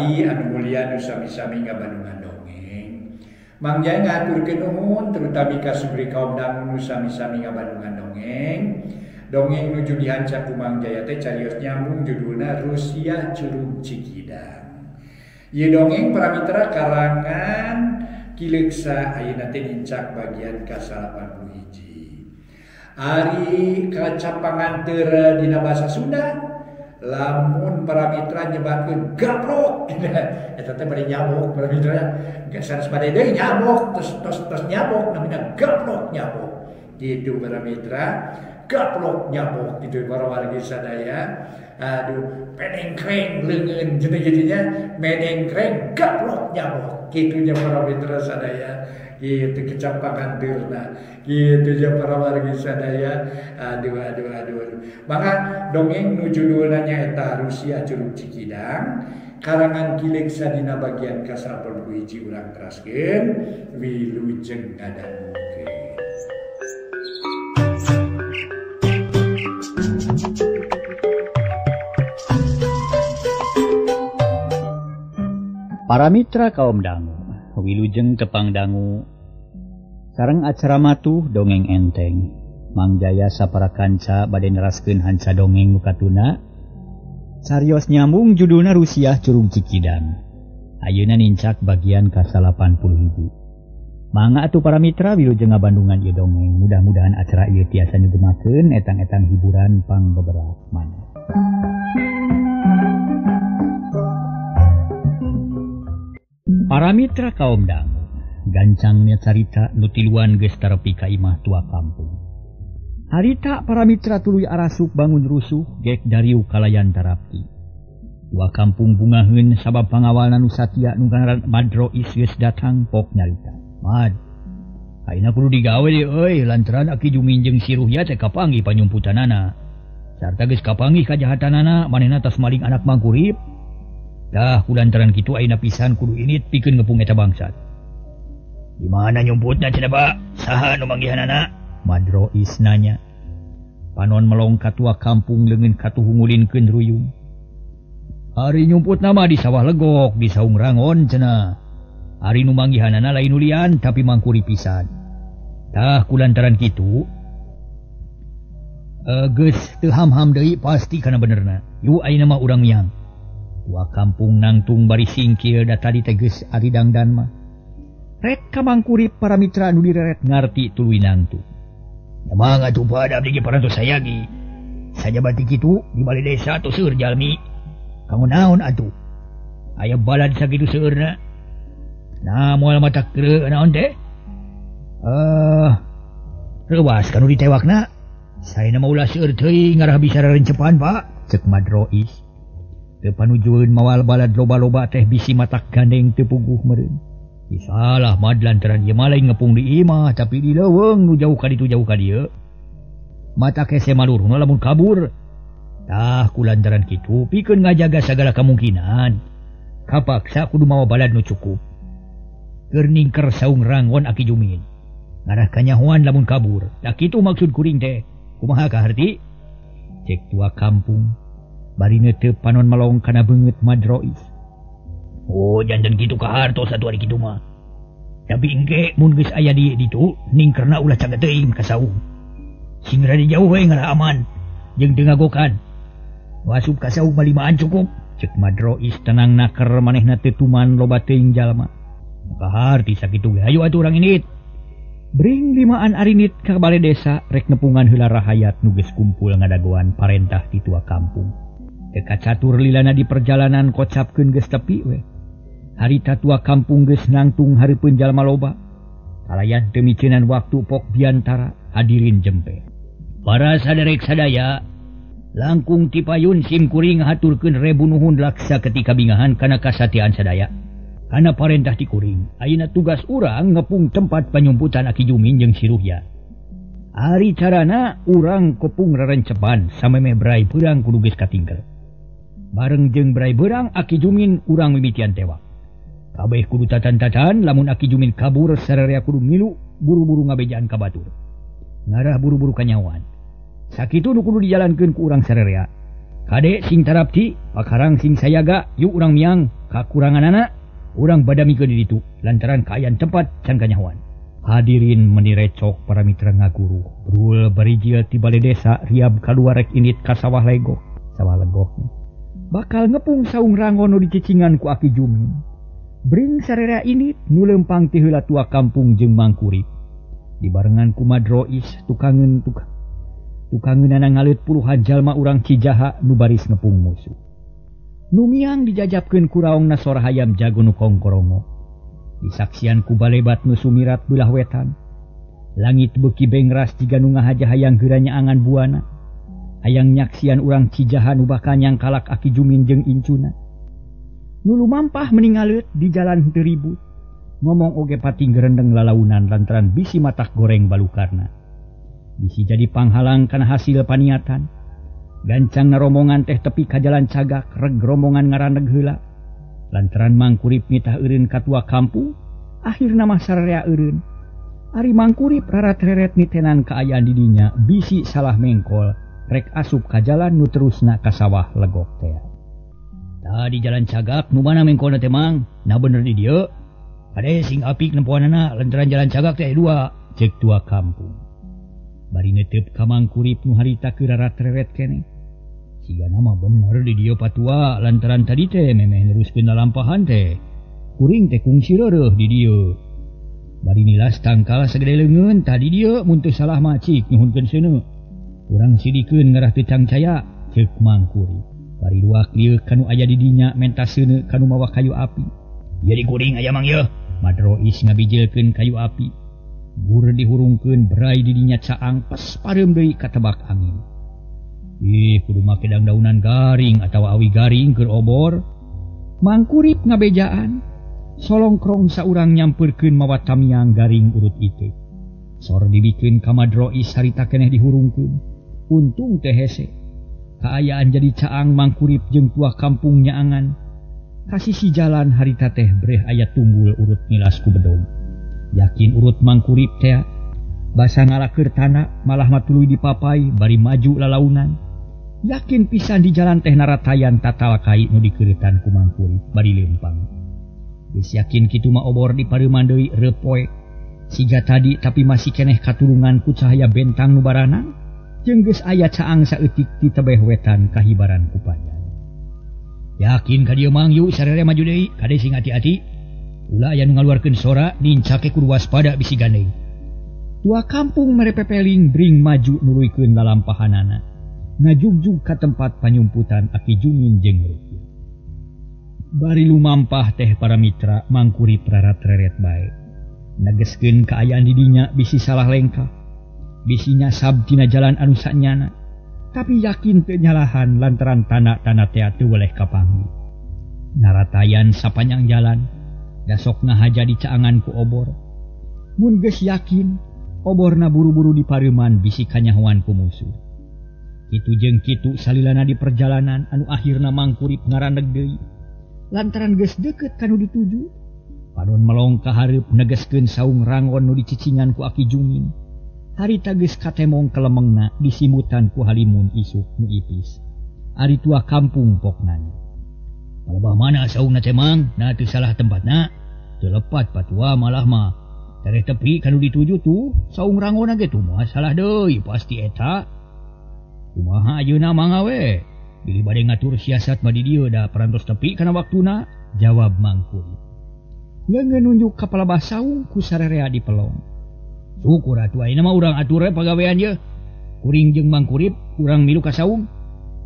wargi anu mulia nu sami-sami ngabandungan dongeng. Mang Jaya ngahaturkeun nuhun terutami ka sugri kaum dangu nu sami-sami ngabandungan dongeng. Dongeng nuju dihanca ku Mang Jaya teh carios nyambung judulna Rusiah Curug Cikidang. Ieu dongeng para mitra karangan Ki Leuksa ayeuna teh nincak bagian ka-81. Ari kacapanganteur dina bahasa Sunda lamun para mitra nyebatkeun gaplok eta teh bade nyabok para mitra sanes bade deui nyabok terus terus terus nyabok namina gaplok nyabok gitu para mitra gaplok nyabok gitu para wargi sadaya. Aduh penengkreng leungeun jadinya menengkreng gaplok nyabok kitu nya para mitra sadaya gitu kecapangan deurna gitu nya para wargi sadaya. Aduh aduh aduh aduh. Maka dongeng nu judulna nyaeta Rusiah Curug Cikidang karangan Ki Leuksa dina bagian ka-81 urang teraskeun wilujeng ngadangukeun. Para mitra kaum dangu, wilujeng tepang dangu sareng acara matuh dongeng enteng. Mang Jaya sapara kanca bade neraskeun hanca dongeng nu katuna. Carios nyambung judulna Rusiah Curug Cikidang. Ayeuna nincak bagian ka-81. Mangga atuh para mitra wilujeng ngabandungan ieu dongeng. Mudah-mudahan acara ieu tiasa nyugemakeun etang-etang hiburan pang beberapa maneh. Para mitra kaum dangu, gancangnya carita nu tiluan geus tarepi ka imah tua kampung. Harita para mitra tuluy arasuk bangun rusuh gek dariu kalayan tarapti. Tua kampung bungaheun sabab pangawalna nu satia nu ngaran Madrois geus datang pok nyarita. Mad, ayeuna kudu digawe deui euy lantaran Aki Jumin jeung si Ruhya teh kapanggih panyumputanana. Sarta geus kapanggih kajahatanana manehna tas maling anak mangkurip. Dah kulantaran kitu ayeuna pisan kudu init pikeun ngepung eta bangsat. Di mana nyumputna cenah Pak? Saha nu manggihanana? Madrois nanya. Panon melong ka tua kampung leungeun katuhu ngulinkeun ruyung. Ari nyumputna mah di sawah legok, di saung rangon cenah. Ari nu manggihanana lain ulian tapi mangkuri pisan. Tah kulantaran kitu geus teu ham-ham deui pasti kana benerna. Yu ayeuna mah urang miang. Tua kampung nangtung bari singkil da tadi teh geus ari dangdan mah. Rek ka mangkurip para mitra anu direret ngarti tuluy nangtung. Emang atuh pada abdi ge parantos sayagi. Sajabati kitu di balai desa atuh seueur jalmi. Kanggo naon atuh? Aya balad sakitu seueurna. Nah moal matak naon teh? Reuwas kanu ditewakna. Saena mah ulah seueur teuing ngarah bisa rarencepan, Pak. Cek Madrois. Teu panujueun mawal balad loba-loba teh bisi matak gandeng teu puguh meureun. Salah mad lantaran ieu mah lain ngepung di imah tapi di leuweung nu jauh ka ditu jauh ka dieu. Matak hese maluruna lamun kabur. Tah kulantaran kitu pikeun ngajaga sagala kamungkinan. Kapaksa kudu mawa balad nu cukup. Keur ningker saung rangon Aki Jumin. Ngarah kanyahoan lamun kabur. Tah kitu maksud kuring teh. Kumaha kaharti? Cek tua kampung. Bari neuteup panon melong kana beungeut Madrois. Oh, jantan kitu kahartos atuh ari kitu mah. Tapi engke mun geus aya di ditu ningkerna ulah caga teuing ka saung. Sing rada jauh we ngarah aman jeung teu ngagokan. Asup ka saung mah limaan cukup. Cek Madrois tenang naker manehna teu tuman loba teuing jalma. Kaharti sakitu ge hayu atuh urang indit. Bring limaan arinit ka bale desa rek nepungan heula rahayat nu geus kumpul ngadagoan parentah ti tua kampung. Teu kacatur lilana di perjalanan kocapkeun geus tepi we. Harita tua kampung geus nangtung hareupeun jalma loba. Kalayan teu miceunan waktu pok biantara hadirin jempe. Para saderek sadaya langkung tipayun sim kuring haturkeun rebu nuhun laksa ketika bingahan kana kasatiaan sadaya. Kana parentah ti kuring, ayeuna tugas urang ngepung tempat panyumputan Aki Jumin jeung si Ruhya. Ari carana urang kepung rerencepan samemeh brai beurang kudu geus katingkel. Bareng jeung brai beurang Aki Jumin urang mimitian tewak. Kabeh kudu tatan-tatan lamun Aki Jumin kabur sararea kudu milu buru-buru ngabejaan ka batur. Ngarah buru-buru kanyawan. Sakitu nu kudu dijalankeun ku urang sararea. Kade sing tarapti, pakarang sing sayaga, yuk urang miang kakuranganana, urang badamikeun di ditu lantaran kaayaan tempat can kanyahoan. Hadirin menirecok para mitra ngaguru. Brul barijil ti bale desa riab kaluar rek indit ka sawah legok. Sawah legok. Bakal ngepung saung rangon nu dicicingan ku Aki Jumin. Bring sararea indit nu lempang ti heula tua kampung jeung Mangkurip. Dibarengan ku Madrois tukangeun tukangeunana ngaleut puluhan jalma urang Cijaha nu baris ngepung musuh. Nu miang dijajapkeun ku raongna sora hayam jago nu kongkorongo. Disaksian ku balebat nu sumirat beulah wetan. Langit beuki bengras jiga nu ngahaja hayang geura nyaangan buana. Hayang nyaksian urang Cijaha nu bakal nyangkalak Aki Jumin jeung incuna. Nu lumampah meni ngaleut di jalan henteu ribut. Ngomong oge pating gerendeng lalaunan lantaran bisi matak goreng balukarna. Bisi jadi panghalang kana hasil paniatan. Gancang rombongan teh tepi ka jalan cagak, reg rombongan ngaraneg heula. Lantaran Mangkurip nitah eureun ka tua kampung, akhirna mah sararea eureun. Ari Mangkurip rarat-reret nitenan kaayaan di dinya, bisi salah mengkol, rek asup ka jalan nu terusna ka sawah legok teh. Tah di jalan cagak nu mana mengkolna teh Mang? Nah bener di dieu. Kade sing apik nempoanana lantaran jalan cagak teh dua, cek tua kampung. Bari netep ka Mangkurip nu harita keur rarat-reret keneh. Sigana mah bener di dieu patua lantaran tadi teh memeh neruskeun lalampahan teh. Kuring teh kungsi reureuh di dieu. Bari nilas tangkal sagede leungeun tadi dieu mun teu salah mah cik nyuhunkeun seuneu. Urang sidikeun ngarah teu cangcaya, ceuk Mangkurip. Bari luak lieu kanu aya di dinya menta seuneu kanu mawa kayu api. Ieu di kuring aya Mang yeuh. Madrois ngabijilkeun kayu api. Gur dihurungkeun berai di dinya caang pas pareum deui katebak angin. Ih, kudu make dangdaunan garing atawa awi garing keur obor. Mangkurip ngabejaan. Solongkrong saurang nyampeurkeun mawa tamiang garing urut itu. Sor dibikeun ka Madrois harita keneh dihurungkeun. Untung teh hese. Kaayaan jadi caang Mangkurip jeung tua kampung nyaangan. Ka sisi jalan harita teh breh aya tunggul urut nilas ku bedog. Yakin urut Mangkurip teh basa ngalaker tanah malah matuluy dipapai bari maju lalaunan. Yakin pisan di jalan teh naratayan tatal kai nu dikeureutan ku Mangkurip bari lempang. Geus yakin kitu mah obor dipareuman deui reupoe. Siga tadi tapi masih keneh katulungan ku cahaya bentang nu baranang jeung geus aya caang saeutik ti tebeh wetan kahibaran ku pajar. Yakin ka dieu Mang yuk sarere maju deui kade sing hati-hati. Ulah aya nu ngaluarkeun sora nincake kudu waspada bisi gandeng. Tua kampung mere pepeling bring maju nuluykeun lalampahanana. Ngajugjug ka tempat panyumputan Aki Jumin jeung Rukia. Bari lumampah teh para mitra Mangkurip rarat-reret bae. Negeskeun kaayaan di dinya bisi salah lengkah. Bisi nyasab tina jalan anu sanyana. Tapi yakin teu nyalahan lantaran tanah-tanah teh teu weleh kapanggih. Naratayan sapanjang jalan dasok ngahaja dicaangan ku obor. Mun geus yakin oborna buru-buru dipareuman bisi kanyahoan ku musuh. Kitu jeung kitu salilana di perjalanan anu akhirna Mangkurip ngaraneg deui. Lantaran geus deukeut ka nu dituju, panon melong ka hareup negeskeun saung rangon nu dicicingan ku Aki Jumin. Harita geus katemong kelemengna disimutan ku halimun isuk nu ipis. Ari tua kampung pok nanya. Palebah mana saungna teh Mang? Nah teu salah tempatna. Teu lepat patua malah mah. Tereh tepi ka nu dituju tuh saung rangonna ge tuh moal salah deui pasti eta. Kumaha ayeuna mangga we? Bilih bade ngatur siasat mah di dieu da parantos tepi kana waktuna, jawab Mangkurip. Leungeun nunjuk ka palebah saung ku sarerea di pelong. Syukur atuh ayeuna mah urang atur we pagawean ye. Kuring jeung Mangkurip urang milu ka saung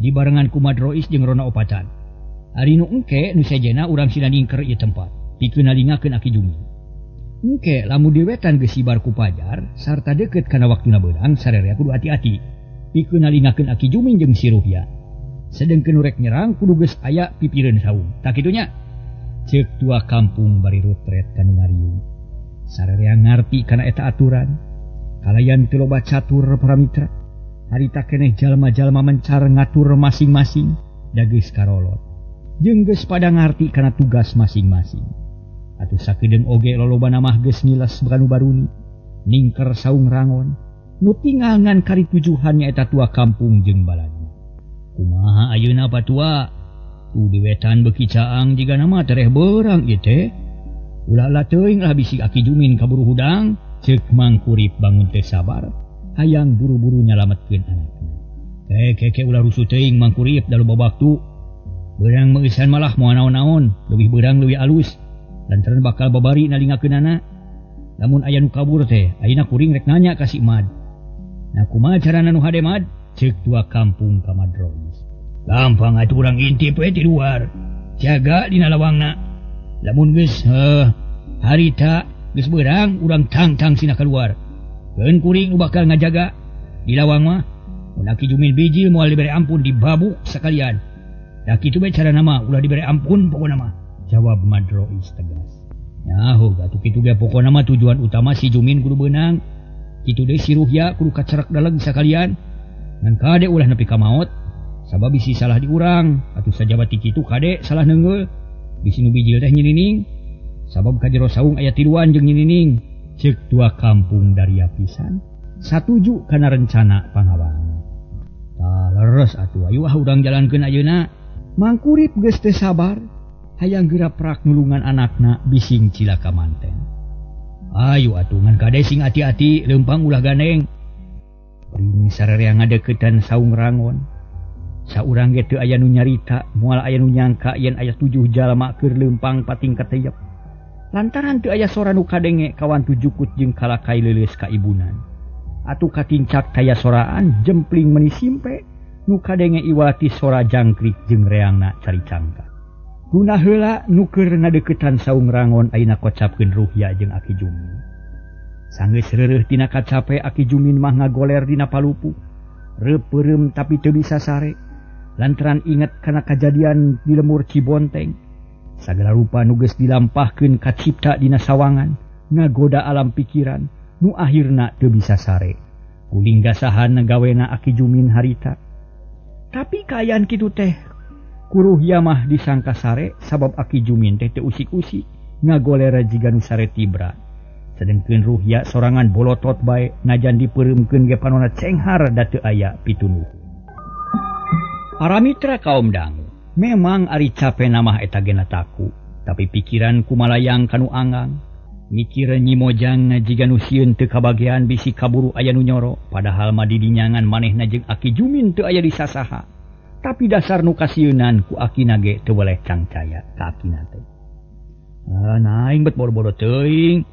dibarengan ku Madrois jeung Rona Opatan. Ari nu engke nu sejena urang sina ningker ieu tempat pikeun nalingakeun Aki Jumin. Engke lamun di wetan geus sibar ku pajar sarta deukeut kana waktuna beurang sarerea kudu hati-hati pikeun nalingakeun Aki Jumin jeung si Ruhya. Sedengkeun nu rek nyerang kudu geus aya pipireun saung. Tah kitu nya. Ceuk tua kampung bari rutret ka nu ngariung. Sarerea ngarti kana eta aturan. Kalayan teu loba catur para mitra. Harita keneh jalma-jalma mencar ngatur masing-masing da geus karolot. Jeung geus pada ngarti kana tugas masing-masing. Atuh sakedeung oge lolobana mah geus ngiles kanu baruni. Ningker saung rangon. Nu tinggal ngan kari tujuhan nyaeta tua kampung jeung balad. Kumaha Kumaha ayeuna patua? Tuh di wetan beuki caang jigana mah tereh beurang ieu teh. Ulah-ulah teuing lah bisi Aki Jumin kaburu hudang. Ceuk Mangkurip bangun teh sabar, hayang buru-buru nyalametkeun anakna. Keke ulah rusuh teuing Mangkurip da loba waktu. Beurang meueusan malah moal naon-naon, leuwih beurang leuwih alus. Lantaran bakal babari nalingakeunana. Lamun aya nu kabur teh, ayeuna kuring rek nanya ka si Mad. Nah kumaha carana nu hade Mad? Ceuk tua kampung ka Madrois. Gampang atuh urang intip we ti luar. Jaga dina lawangna. Lamun geus harita geus beurang urang tangtang sina keluar. Keun kuring nu bakal ngajaga di lawang mah. Mun Aki Jumin bijil moal dibere ampun dibabuk sakalian. Da kitu bae carana mah ulah dibere ampun pokona mah. Jawab Madrois tegas. Nyaho atuh kitu ge pokona mah tujuan utama si Jumin kudu beunang. Kitu deui si Ruhya kudu kacerak daleg sakalian. Ngan kade ulah nepi ka maot sabab bisi salah di urang atuh sajabati kitu kade salah neungeul. Bisi nu bijil teh nyinining sabab ka jero saung aya tiluan jeung nyinining. Ceuk tua kampung daria pisan satuju kana rencana pangawang. Tah leres atuh ayu ah urang jalankeun ayeuna. Mangkurip geus teu sabar hayang geura prak nulungan anakna bising cilaka manten. Ayu atuh ngan kade sing ati-ati leumpang ulah gandeng. Pring sararea ngadeukeutan saung rangon. Saurang ge teu aya nu nyarita, moal aya nu nyangka yen aya 7 jalma keur leumpang pating kateyep. Lantaran teu aya sora nu kadenge kawantu jukut jeung kalakai leuleus ka ibunan. Atuh katincak kaya soraan jempling meuni simpe nu kadenge iwati sora jangkrik jeung reangna caricangka. Guna heula nu keur ngadeuketan saung rangon ayeuna kocapkeun Ruhya jeung Aki Jumin. Sanggeus reureuh tina kacape Aki Jumin mah ngagoler dina palupu. Reupeureum tapi teu bisa sare. Lantaran inget kana kajadian di lemur Cibonteng. Sagala rupa nu geus dilampahkeun kacipta dina sawangan, ngagoda alam pikiran nu akhirna teu bisa sare. Kuling gasahan gawena Aki Jumin harita. Tapi kaayaan kitu teh ku Ruhya mah disangka sare sabab Aki Jumin teh teu usik-usik ngagolera jiga nu sare tibra. Sedengkeun Ruhya sorangan bolotot bae najan dipeureumkeun ge panona cenghar da teu aya pitunuh. Para mitra kaum dangu, memang ari cape namah eta gena taku, tapi pikiran kumalayang kanu anggang. Mikir Nyi Mojang jiga nu sieun teu kabagean bisi kaburu aya nu nyoro, padahal mah didinyangan manehna jeung Aki Jumin teu aya di sasaha. Tapi dasar nu kasieunan ku akina ge teu weleh cangcaya ka akina teh. Ah, naing bet boro-boro teuing.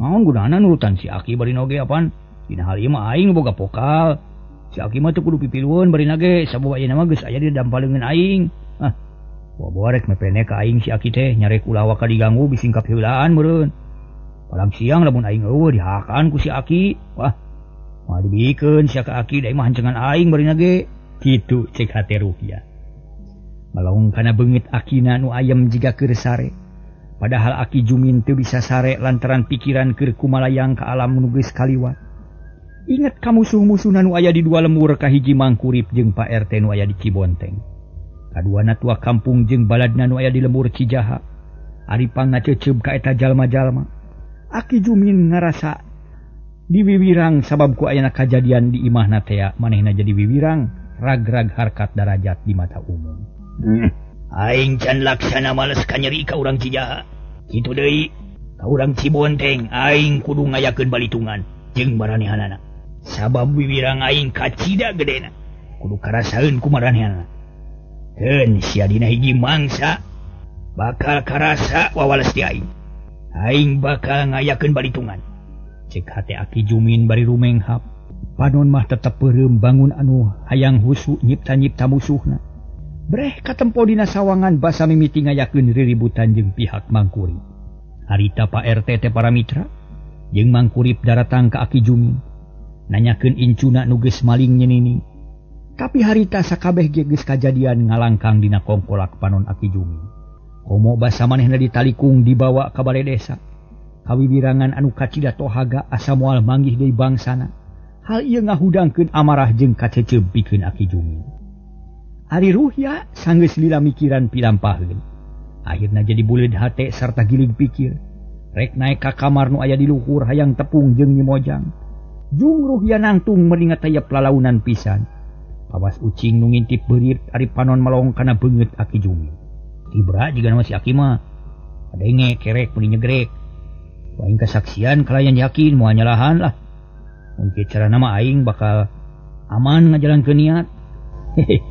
Naon gunana nurutan si Aki bari oge apan? Dina hal ieu mah aing boga pokal. Si Aki mah teu kudu pipilueun bari nage sabab ayeuna mah geus aya di dampaleungeun aing. Ah, boa rek mepene ka aing si Aki teh nyarek ulah waka diganggu bising kapiheulaan meureun. Palang siang lamun aing eueuh dihakan ku si Aki. Wah, moal dibikeun sia ka Aki da mah hancengan aing bari nage. Kitu cek hate Ruhya. Malong kana beungit akina nu ayem jiga keur sare. Padahal Aki Jumin teu bisa sare lantaran pikiran keur kumalayang ka alam nu geus kaliwat. Ingat ka musuh-musuhna nu aya di dua lemur kahiji Mangkurip jeung Pak RT nu aya di Cibonteng. Kaduana tua kampung jeung baladna nu aya di lemur Cijaha. Ari pangaceuceub ka eta jalma-jalma. Aki Jumin ngarasa diwiwirang sabab ku ayana kajadian di imahna tea manehna jadi wiwirang rag-rag harkat darajat di mata umum. Aing can laksana males kanyeri ka urang Cijaha. Kitu deui ka urang Cibonteng aing kudu ngayakeun balitungan jeung maranehanana. Sabab wiwirang aing kacida gedena kudu karasaeun ku maranehanana. Keun sia dina hiji mangsa bakal karasa wawales di aing. Aing bakal ngayakeun balitungan. Cek hate Aki Jumin bari rumenghap. Panon mah tetep peureum bangun anu hayang husu nyipta-nyipta musuhna. Breh katempo dina sawangan basa mimiti ngayakeun riributan jeung pihak Mangkurip. Harita Pak RT teh para mitra jeung Mangkurip daratang ka Aki Jumin. Nanyakeun incuna nu geus maling nyenini. Tapi harita sakabeh ge geus kajadian ngalangkang dina kongkolak panon Aki Jumin. Komo basa manehna ditalikung dibawa ka bale desa. Kawiwirangan anu kacida tohaga asa moal manggih deui bangsana. Hal ieu ngahudangkeun amarah jeung kaceceub pikeun Aki Jumin. Ari Ruhya sanggeus lila mikiran pilampaheun. Akhirna jadi buleud hate sarta gilig pikir. Rek naek ka kamar nu aya di luhur hayang tepung jeung Nyi Mojang. Jung Ruhya nangtung meningat tayap lalaunan pisan. Kawas ucing nu ngintip beurit ari panon melong kana beungeut Aki Jumin. Tibra jiga nama si Aki mah. Kadenge kerek meuni nyegrek. Aing kesaksian kalayan yakin moal nyalahan lah. Mun kieu carana mah aing bakal aman ngajalankeun niat. Hehe.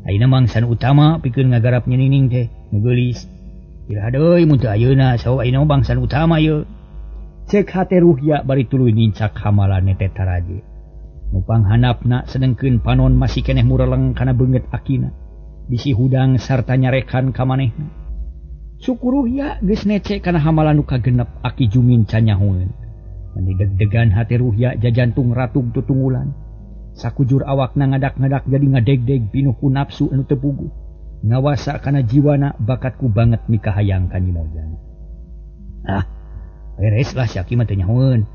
Ayeuna mangsa nu utama pikeun ngagarap nyenining teh nu geulis. Iraha deui mun teu ayeuna saha ayeuna mah bangsa nu utama ieu. Cek hate Ruhya bari tuluy nincak hamalan teh taraje. Nu panghanapna sedengkeun panon masih keneh mureleng kana beungeut akina. Bisi hudang sarta nyarekan ka manehna. Suku Ruhya geus nece kana hamalan nu kagenep Aki Jumin canyahoeun. Meni deg-degan hate Ruhya jajantung ratug tutunggulan. Sakujur awakna ngadak-ngadak jadi ngadegdeg pinuh ku nafsu anu teu puguh. Ngawasa kana jiwana bakatku banget mikahayang ka Nyi Mojang. Ah, beres lah si Aki mah teu nyahoeun.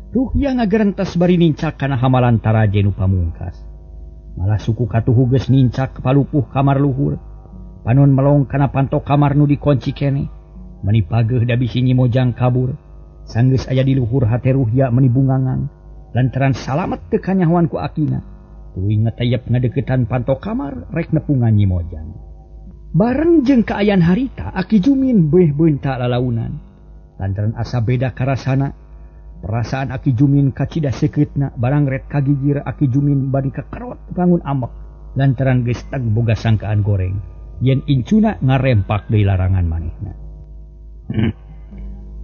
Ruhya ngagerentas bari nincak kana hamalan taraje nu pamungkas. Malah suku katuhu geus nincak palupuh kamar luhur. Panon melong kana panto kamar nu dikunci keneh. Meni pageuh da bisi Nyi Mojang kabur. Sanggeus aya di luhur hate Ruhya meni bungangan. Lantaran salamet teu kanyahoan ku akina. Tuluy ngetayep ngadeukeutan panto kamar rek nepungan Nyi Mojang. Bareng jeung kaayaan harita Aki Jumin beuh beunta lalaunan. Lantaran asa beda karasana. Perasaan Aki Jumin kacida sekeutna barang ret kagigir Aki Jumin bari kakerot bangun amek. Lantaran geus tag boga sangkaan goreng. Yen incuna ngarempak deui larangan manehna.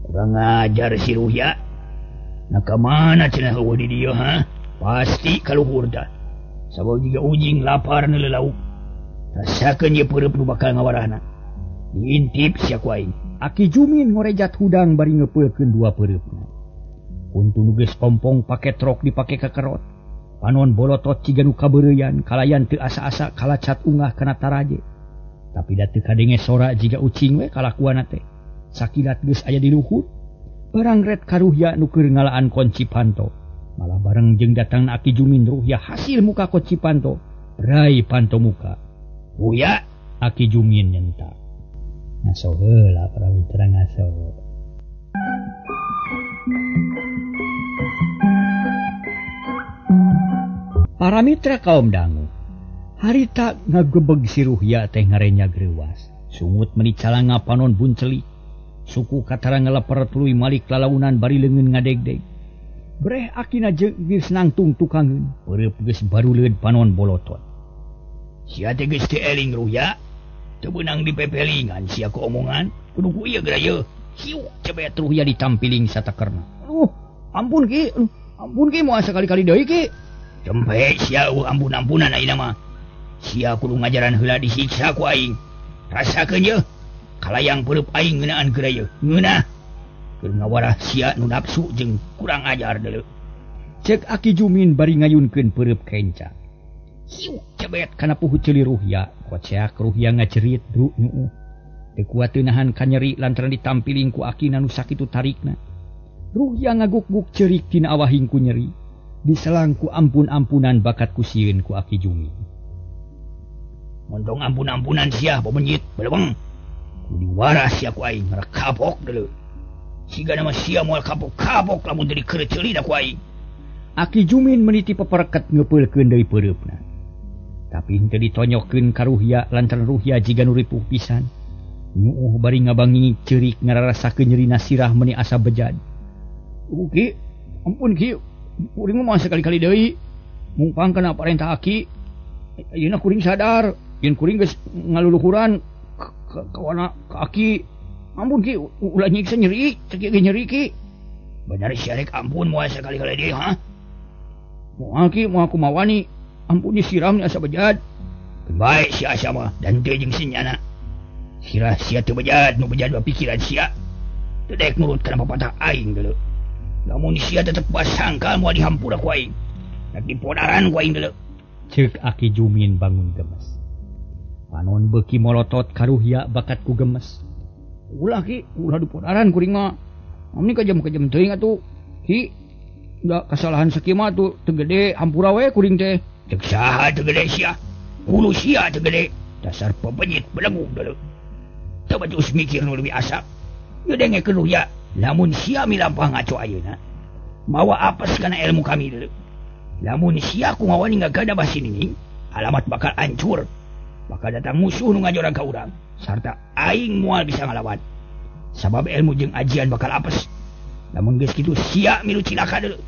Kurang ajar si Ruhya. Nah ka mana cenah eueuh di dieu ha? Pasti kaluhur tah. Sabab jiga ujing lapar neuleuh lauk. Rasakeun ieu peureub nu bakal ngawarahna. Diintip sia ku aing. Aki Jumin ngorejat hudang bari ngeupeulkeun dua peureupna. Untu nu geus ompong pake trok dipake kakerot. Panon bolotot ciga nu kabeureuyan kalayan teu asa-asa kalacat ungah kana taraje. Tapi da teu kadenge sora jiga ucing we kalakuanna teh. Sakilat geus aya di luhur. Barang ret ka Ruhya nu keur ngalaan kunci panto. Malah bareng jeung datangna Aki Jumin Ruhya hasil muka kunci panto. Rai panto muka. Ruhya Aki Jumin nyentak. Ngaso heula para mitra ngaso. Para mitra kaum dangu. Harita ngagebeg si Ruhya teh ngarenya greuwas. Sungut meni calanga panon buncelik. Suku katara ngeleper tuluy malik lalaunan bari leungeun ngadegdeg. Breh akina jeung geus nangtung tukangeun. Peureub geus baruleud panon bolotot. Sia teh geus teu eling Ruhya. Teu beunang dipepelingan sia ku omongan. Kudu ku ieu geura yeuh. Hiu cebet Ruhya ditampiling satakerna. Aduh, ampun Ki. Ampun Ki moal sakali-kali deui Ki. Tempe sia eueuh ampun-ampunan ayeuna mah. Sia kudu ngajaran heula disiksa ku aing. Rasakeun yeuh. Kalayang peureub aing ngeunaan geura yeuh. Ngeunah. Keur ngawarah sia nu nafsu jeung kurang ajar deuleu. Cek Aki Jumin bari ngayunkeun peureub kenca. Hiu cebet kana puhu ceuli Ruhya. Koceak Ruhya ngajerit dru nyuuh. Teu kuat teu nahan kanyeri lantaran ditampiling ku akina nu sakitu tarikna. Ruhya ngaguk-guk ceurik tina awahing ku nyeri. Diselang ku ampun-ampunan bakat ku sieun ku Aki Jumin. Montong ampun-ampunan sia pemenyit beleweng. Kudu diwarah sia ku aing kapok deuleu. Siga nama sia moal kapok-kapok lamun teu dikeureuceulina ku aing. Aki Jumin meniti peperket ngeupeulkeun deui peureupna. Tapi henteu ditonyokeun ka Ruhya lantaran Ruhya jiga nu ripuh pisan. Nyuuh bari ngabangi ceurik ngararasakeun nyerina sirah meuni asa bejad. Ki, ampun Ki, kuring mah sekali-kali deui. Mungpang kana parentah Aki. Ayeuna kuring sadar, yen kuring geus ngaluluhuran ka wana ka Aki. Ampun Ki, ulah nyiksa nyeri, cek ge nyeri Ki. Bener sia rek ampun moal sekali-kali deui ha. Moal Ki, moal kumawani. Ampun disiram asa bejad. Baik sia asa mah dan teu jeung sinyana. Sirah sia teu bejad, nu bejad mah pikiran sia. Teu daek nurut kana papatah aing deuleu. Lamun sia tetep basangkal moal dihampura ku aing. Rek dipodaran ku aing deuleu. Ceuk Aki Jumin bangun gemes. Panon beuki molotot ka Ruhya bakat ku gemes. Ulah Ki, ulah dipodaran kuring mah. Amni kejam-kejam teuing atuh. Ki, da kasalahan sakieu mah atuh teu gede hampura we kuring teh. Ceuk saha teu gede sia? Hulu sia teu gede. Dasar pebenyit belenggu deuleu. Teu bajus mikir nu leuwih asak. Ngedengekeun Ruhya, lamun sia milampah ngaco ayeuna, mawa apes kana ilmu kami deuleu. Lamun sia ku ngawani ngagada basi nining, Alamat bakal hancur. Bakal datang musuh nu ngajorang ka urang. Sarta aing moal bisa ngalawan. Sabab ilmu jeung ajian bakal apes. Lamun geus kitu sia milu cilaka deuleu.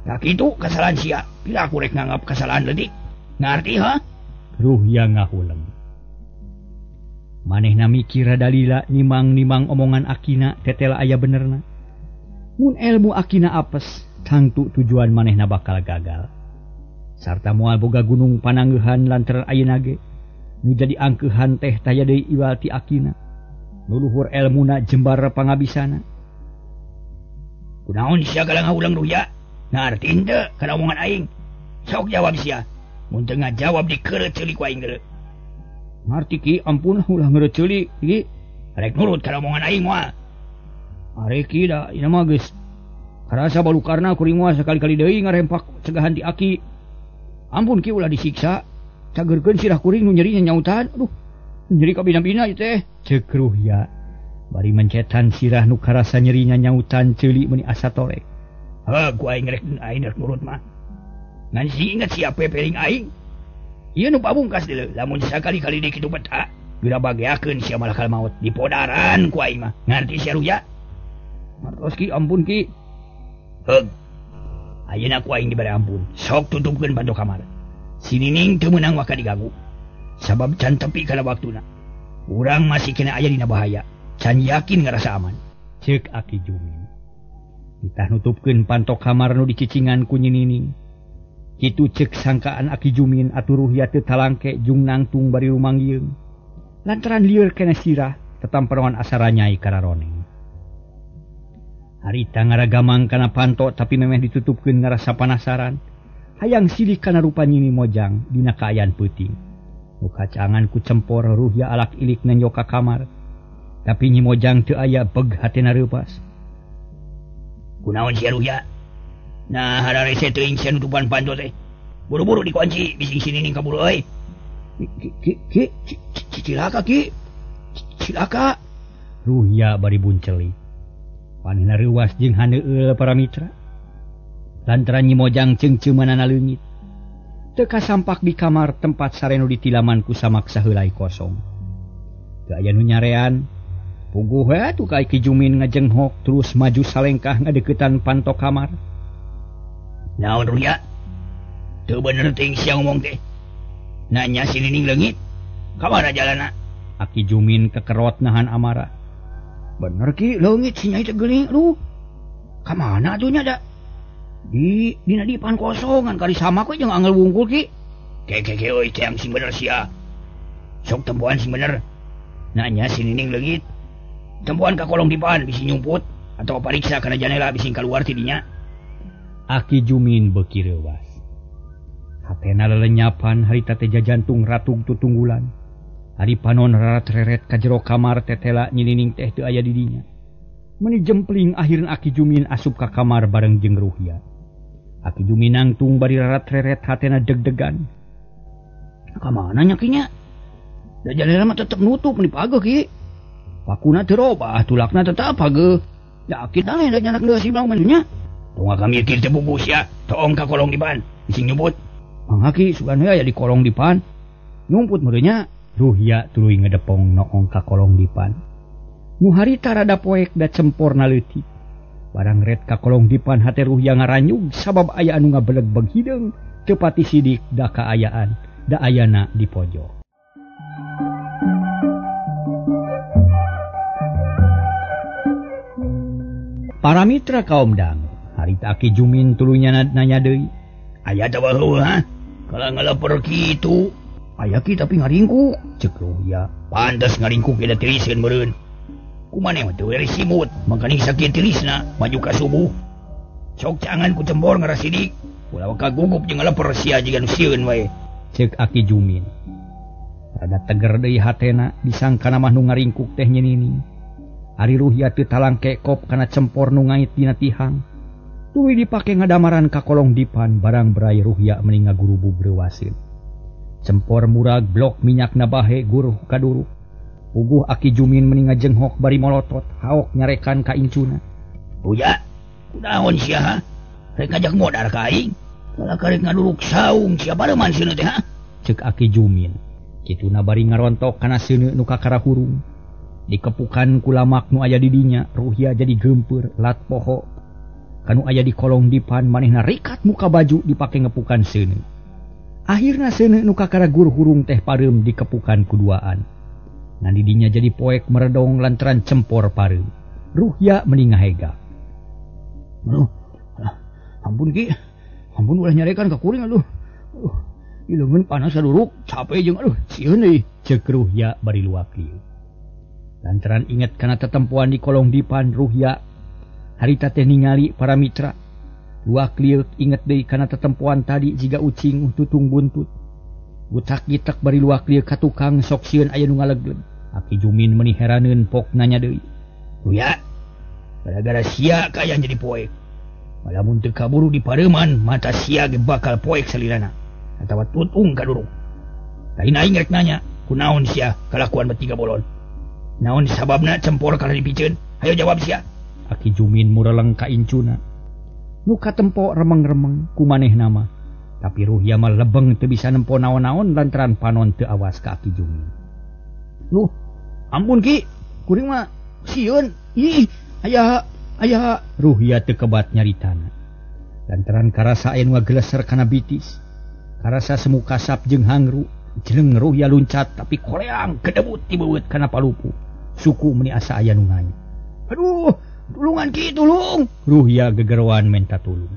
Tah kitu kasalahan sia. Pira aku rek nganggap kasalahan leutik. Ngarti ha? Ruhya ngahuleng. Manehna mikir dalila nimang-nimang omongan akina tetela aya benerna. Mun ilmu akina apes, tangtu tujuan manehna bakal gagal. Sarta moal boga gunung panangeuhan lantaran ayeuna ge nu jadi angkeuhan teh taya deui iwal ti akina. Nu luhur elmuna jembar pangabisana. Kunaon sia galang ngahuleng Ruhya? Ngarti henteu kana omongan aing? Sok jawab sia. Mun teu ngajawab dikeureut ceuli ku aing deuleu. Ngarti ki, ampun ulah ngeureut ceuli ki. Rek nurut kana omongan aing moal. Are ki da ieu mah geus karasa balukarna kuring moal sakali-kali deui ngarempak cegahan ti aki. Ampun ki ulah disiksa. Cageurkeun sirah kuring nu nyeri nyautan. Aduh, nyeri kabina-bina ieu teh. Ceuk Ruhya bari mencetan sirah nu karasa nyeri nyautan ceuli meuni asa torek. Heuh, ku aing rek aing rek nurut mah. Ngan si inget sia pepeling aing. Ieu nu pamungkas deuleu, lamun sakali-kali deui kitu peta, geura bageakeun sia malakal maut dipodaran ku aing mah. Ngarti sia Ruhya? Ngartos ki, ampun ki. Heug. Ayeuna ku aing dibere ampun. Sok tutupkeun panto kamar. Si Nining teu meunang waka diganggu. Sabab can tepi kana waktuna. Urang masih kena aya dina bahaya. Can yakin ngarasa aman. Ceuk Aki Jumin. Ditah nutupkeun panto kamar nu dicicingan ku Nyi Nining. Kitu ceuk sangkaan Aki Jumin atuh Ruhya teu talangke jung nangtung bari rumangieung. Lantaran lieur kena sirah tetamperoan asa ranyai kararoneng. Harita ngaragamang kana panto tapi memeh ditutupkeun ngarasa panasaran. Hayang silih kana rupa Nyini Mojang dina kaayaan peuting. Nu kacangan ku cempor Ruhya alak ilik nenjo ka kamar. Tapi Nyi Mojang teu aya beg hatena reupas. Kunaon sia Ruhya? Nah, hararese teuing sia nutupan panto teh. Buru-buru dikunci bising si Nining kaburu euy. Ki ki ki cilaka ki. Cilaka. Ruhya bari buncelik. Panehna reuwas jeung haneueul para mitra. Lantaran Nyi Mojang ceungceumanana leungit. Teu kasampak di kamar tempat sarenu ditilaman ku samak saheulai kosong. Teu aya nu nyarean. Puguh we atuh ka Ki Jumin ngajenghok terus maju salengkah ngadeukeutan panto kamar. Naon Ruhya? Teu bener teuing sia ngomong teh. Nanya si Nining leungit. Ka mana jalanna? Aki Jumin kekerot nahan amarah. Bener ki leungit si nyai teh geuning aduh. Ka mana atuh nya da? Di dina dipan kosongan kali sama we jeung angel wungkul ki. Ke ke ke euy teh sing bener sia. Sok tempoan sing bener. Nanya si Nining leungit. Tempoan ka kolong dipan bisi nyumput atau pariksa kana janela bisi kaluar ti dinya. Aki Jumin beuki reuwas. Hatena lelenyapan harita teh jajantung ratug tutunggulan. Ari panon rarat-reret ka jero kamar tetela Nyi Nining teh teu aya di dinya. Meuni jempling akhirna Aki Jumin asup ka kamar bareng jeung Ruhya. Aki Jumin nangtung bari rarat-reret hatena deg-degan. Ka mana nya ki nya? Da janela mah tetep nutup meuni pageuh ki. Pakuna teu robah, tulakna tetep pageuh. Da aki teh da nyanak geus ibang mah nya. Tong kami mikir teu bubuh sia, toong ka kolong dipan, bisi nyumput. Mangga ki sugan we aya di kolong dipan. Nyumput meureun nya. Ruhya tuluy ngedepong noong ka kolong dipan. Nu harita rada poek da cemporna leutik. Barang ret ka kolong dipan hate Ruhya ngaranyug sabab aya anu ngabelegbeg hideung teu pati sidik da kaayaan da ayana di pojok. Para mitra kaum dang, harita Aki Jumin tuluy nanya deui. Aya teh baheula ha? Kalau ngaleper kitu, aya ki tapi ngaringkuk. Ceuk Ruhya. Pantes ngaringkuk da tiriseun meureun. Kumaneh mah teu simut, mangkaning sakieu tirisna maju ka subuh. Sok cangan ku cembor ngarasidik, ulah kagugup jeung ngaleper sia jiga nu sieun wae. Ceuk Aki Jumin. Rada teger deui hatena disangkana mah nu ngaringkuk teh Nyi Nining. Ari Ruhya teu talangke kop kana cempor nu ngait dina tihang. Tuluy dipake ngadamaran ka kolong dipan barang berai Ruhya meni ngagurubug reuwaseun. Cempor murag blok minyakna bahe guruh kaduruk. Puguh Aki Jumin meni ngajenghok bari molotot haok nyarekan ka incuna. Ruhya, kunaon sia ha? Rek ngajak modar ka aing? Kalah karek ngaduruk saung sia pareuman sieun teh ha? Cek Aki Jumin. Kituna bari ngarontok kana seuneu nu kakara hurung. Dikepukan ku lamak nu aya di dinya, Ruhya jadi geumpeur lat poho. Kanu aya di kolong dipan manehna rikat muka baju dipake ngepukan seuneu. Akhirna seuneu nu kakara gur hurung teh pareum dikepukan kuduaan. Ngan di dinya jadi poek meredong lantaran cempor pareum. Ruhya meni ngahega. Aduh, ampun Ki, ampun ulah nyarekan ka kuring aduh. Ieu leungeun panas saduruk, capek jeung aduh sieun euy. Ceuk Ruhya bari luak lieu. Lantaran inget kana tetempoan di kolong dipan Ruhya harita teh ningali para mitra. Luak lieu inget deui kana tetempoan tadi jiga ucing tutung buntut. Gutak gitek bari luak lieu ka tukang sok sieun aya nu ngalegleg. Aki Jumin meuni heraneun pok nanya deui. Ruhya, gara-gara sia kayan jadi poek. Lamun teu kaburu di pareuman, mata sia ge bakal poek salirana. Atawa tutung ka durung. Lain aing rek nanya, kunaon sia kalakuan batiga bolon? Naon sababna cempor kana dipiceun? Hayo jawab sia. Aki Jumin mureleng ka incuna. Nu katempo remeng-remeng ku manehna mah. Tapi Ruhya mah lebeng teu bisa nempo naon-naon lantaran panon teu awas ka Aki Jumin. Luh, ampun Ki, kuring mah sieun. Ih, aya aya. Ruhya teu kebat nyaritana. Lantaran karasa aya nu ngageleser kana bitis. Karasa semu kasap jeung hangru, jeleng Ruhya luncat tapi koleang kedebut tibeueut kana palupu. Suku meni asa aya nu nganya. Aduh, tulungan Ki, tulung. Ruhya gegeroan menta tulung.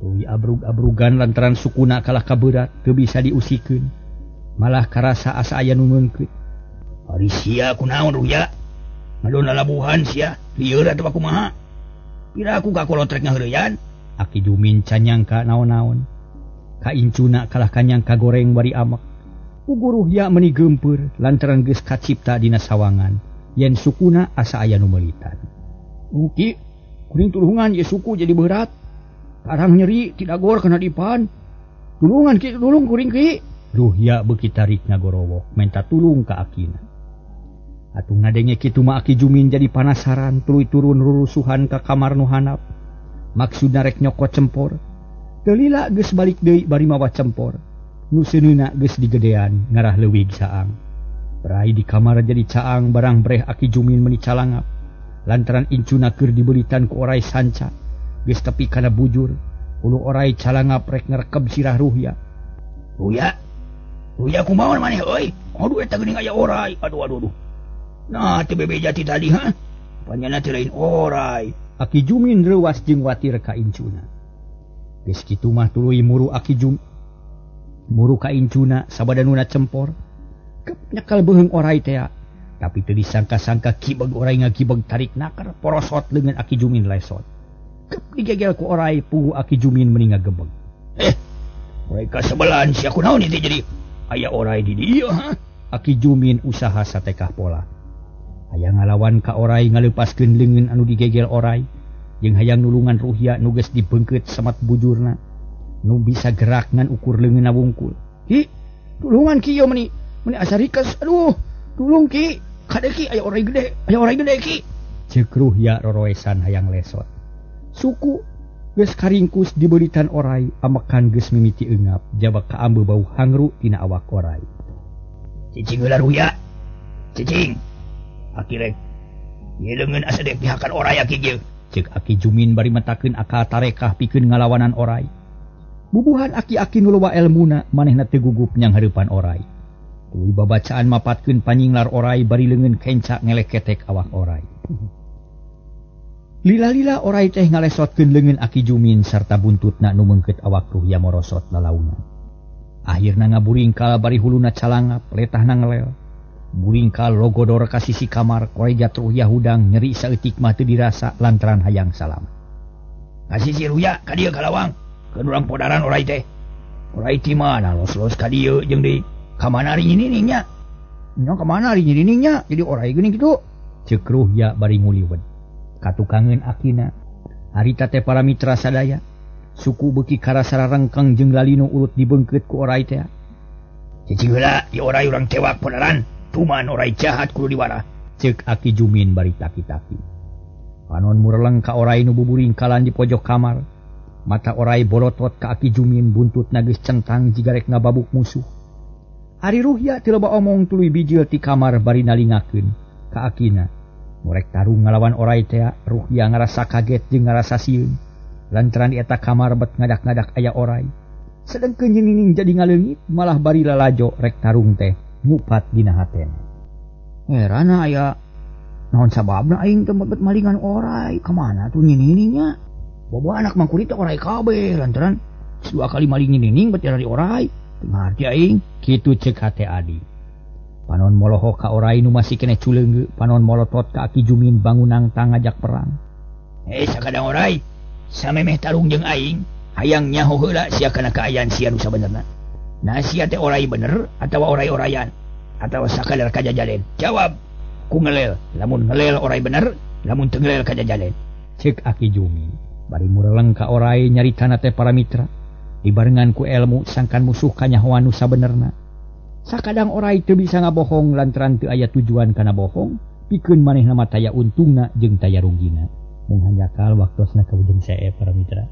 Tuluy abrug-abrugan lantaran sukuna kalah kaberat teu bisa diusikeun. Malah karasa asa aya nu ngeungkeut. Ari sia kunaon Ruhya? Ngadon lalabuhan sia, lieur atuh kumaha? Pira aku ka kolotrek ngaheureuyan? Aki Jumin can nyangka naon-naon. Ka incuna kalah kanyangka goreng bari amek. Pugu Ruhya meni geumpeur lantaran geus kacipta dina sawangan yen sukuna asa aya nu meulitan. Ki, kuring tulungan ye suku jadi berat. Karang nyeri tidak gor kana dipan. Tulungan Ki, tulung kuring Ki. Ruhya beuki tarik ngagorowok menta tulung ka akina. Atuh ngadenge kitu mah Aki Jumin jadi panasaran tuluy turun rurusuhan ka kamar nu handap. Maksudna rek nyokot cempor. Teu lila geus balik deui bari mawa cempor. Nu seuneuna geus digedean ngarah leuwih saang. Berai di kamar jadi caang barang breh Aki Jumin meni calangap. Lantaran incuna keur dibeulitan ku orai sanca. Geus tepi kana bujur, hulu orai calangap rek ngerekeb sirah Ruhya. Ruhya? Ruhya kumaha maneh euy? Aduh eta geuning aya orai. Aduh aduh aduh. Nah, teu bebeja ti tadi ha? Panyana teu lain orai. Aki Jumin reuwas jeung watir ka incuna. Geus kitu mah tuluy muru Aki Jum. Muru ka incuna sabadanuna cempor. Kep nyekal beuheung orai tea. Tapi teu disangka-sangka kibeg orai ngagibeg tarik naker porosot leungeun Aki Jumin lesot. Kep digegel ku orai pugu Aki Jumin meni ngagebeg. Orai kasebelan sia kunaon ieu jadi aya orai di dieu ha? Aki Jumin usaha satekah pola. Hayang ngalawan ka orai ngaleupaskeun leungeun anu digegel orai jeung hayang nulungan Ruhya nu geus dibeungkeut samat bujurna nu bisa gerak ngan ukur leungeunna wungkul. Ki, tulungan Ki ieu meni meni asa rikes. Aduh, tulung Ki. Kade Ki aya orai gede Ki. Ceuk Ruhya roroesan hayang lesot. Suku geus karingkus dibeulitan orai amekan geus mimiti eungap jabak kaambe bau hangru tina awak orai. Cicing heula Ruhya. Cicing. Aki rek ieu leungeun asa dek pihakan orai aki ge. Ceuk Aki Jumin bari metakeun akal tarekah pikeun ngalawanan orai. Bubuhan aki-aki nu loba elmuna manehna teu gugup nyanghareupan orai. Tuluy babacaan mapatkeun panyinglar orai bari leungeun kenca ngeleketek awak orai. Lila-lila orai teh ngalesotkeun leungeun Aki Jumin sarta buntutna nu meungkeut awak Ruhya morosot lalaunan. Akhirna ngaburingkal bari huluna calangap letahna ngelel. Buringkal logodor ka sisi kamar korejat Ruhya hudang nyeri saeutik mah teu dirasa lantaran hayang salamet. Ka sisi Ruhya ka dieu ka lawang. Keun urang podaran orai teh. Orai ti mana los-los ka dieu jeung deui. Ka mana ari nyinining nya? Nya ka mana ari nyinining nya? Jadi orai geuning kitu. Ceuk Ruhya bari nguliwet. Katukangeun akina. Harita teh para mitra sadaya. Suku beuki karasa rarengkeng jeung lalinu urut dibeungkeut ku orai teh. Cicing heula ieu orai urang tewak podaran. Tuman orai jahat kudu diwarah. Ceuk Aki Jumin bari taki-taki. Panon mureleng ka orai nu buburingkalan di pojok kamar. Mata orai bolotot ka Aki Jumin buntutna geus centang jiga rek ngababuk musuh. Ari Ruhya teu loba omong tuluy bijil ti kamar bari nalingakeun ka akina. Murek tarung ngalawan orai tea, Ruhya ngarasa kaget jeung ngarasa sieun. Lantaran di eta kamar bet ngadak-ngadak aya orai. Sedengkeun Nining jadi ngaleungit malah bari lalajo rek tarung teh ngupat dina hatena. Herana aya naon sababna aing teh bet malingan orai, ka mana tuh Nining-nya? Bobo anak mangkurit orai kabeh lantaran dua kali maling Nining bet dari orai. Teu ngarti aing, kitu ceuk hate Adi. Panon molohok ka orai nu masih keneh culeunggeut, panon molotot ka Aki Jumin bangunang tang ngajak perang. Sakadang orai, samemeh tarung jeung aing, hayang nyaho heula sia kana kaayaan sia nu sabenerna. Nah sia teh orai bener atawa orai-orayan atawa sakadar kajajalen. Jawab, ku ngelel. Lamun ngelel orai bener, lamun teu ngelel kajajalen. Ceuk Aki Jumin. Bari mureleng ka orai nyaritana teh para mitra. Dibarengan ku elmu sangkan musuh kanyahoan nu sabenerna. Sakadang orai teu bisa ngabohong lantaran teu aya tujuan kana bohong, pikeun manehna mah taya untungna jeung taya rugina. Mung hanjakal waktosna kaujeng sae para mitra.